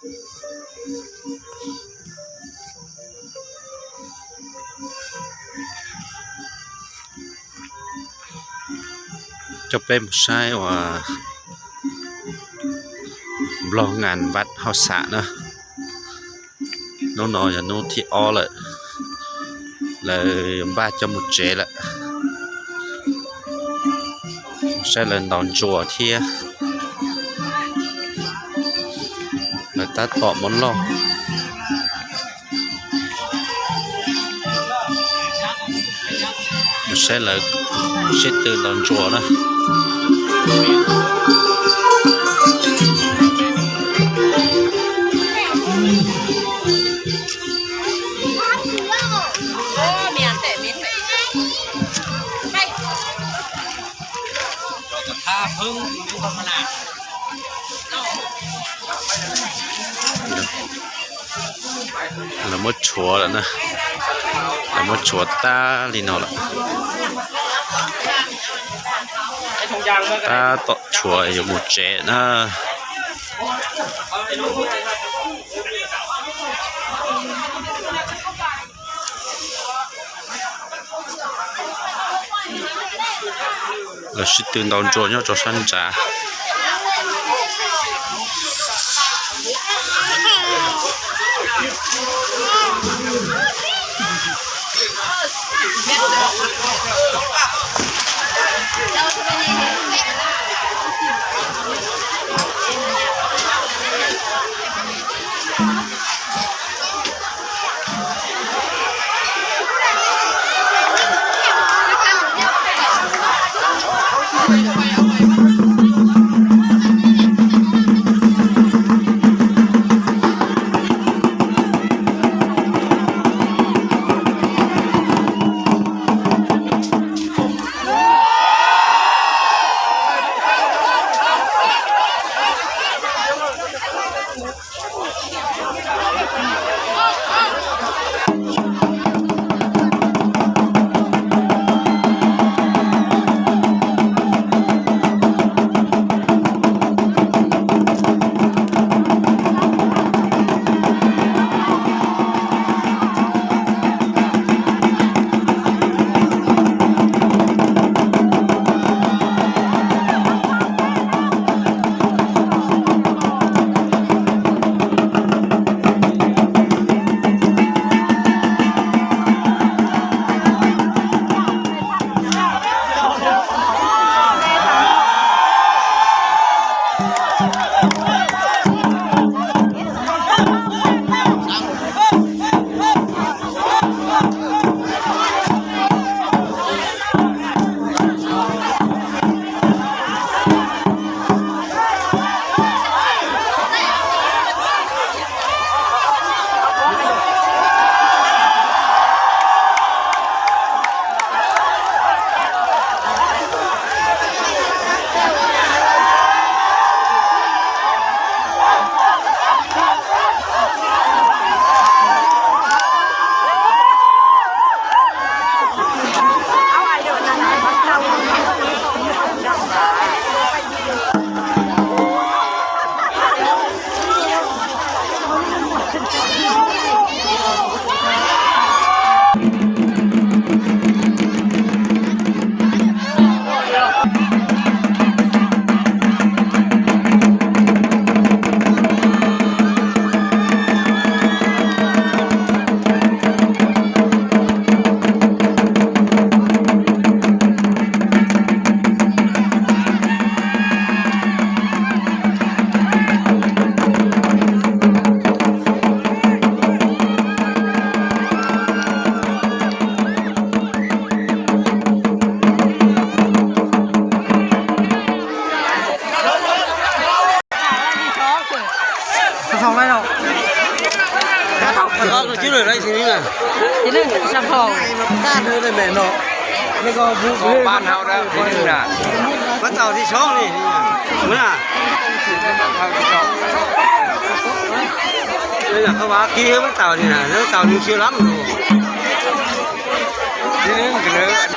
Coj peb mus saib uas Nplog Ngas Vaj Hauj Xam na. Hnub no yog hnub thib ob lawm, lawv yuav npaj coj mus tsev lawm. Saib lawv ntaus ntsuas thiab, lawv tab tom muab loj. Saib lawv sib tw ntaus ntsuas na. Lawv muab tshuav lawm na, lawv muab tshuav tag li no lawm. Tab tom tshuav yuav mus tsev na. Lawv sib tw ntaus ntsuas nyob rau sab nrad. Pab tau thib tshoob li, pab tau thib tshoob, pab tau li na, pab tau nws siab lab lus, thiab nkawd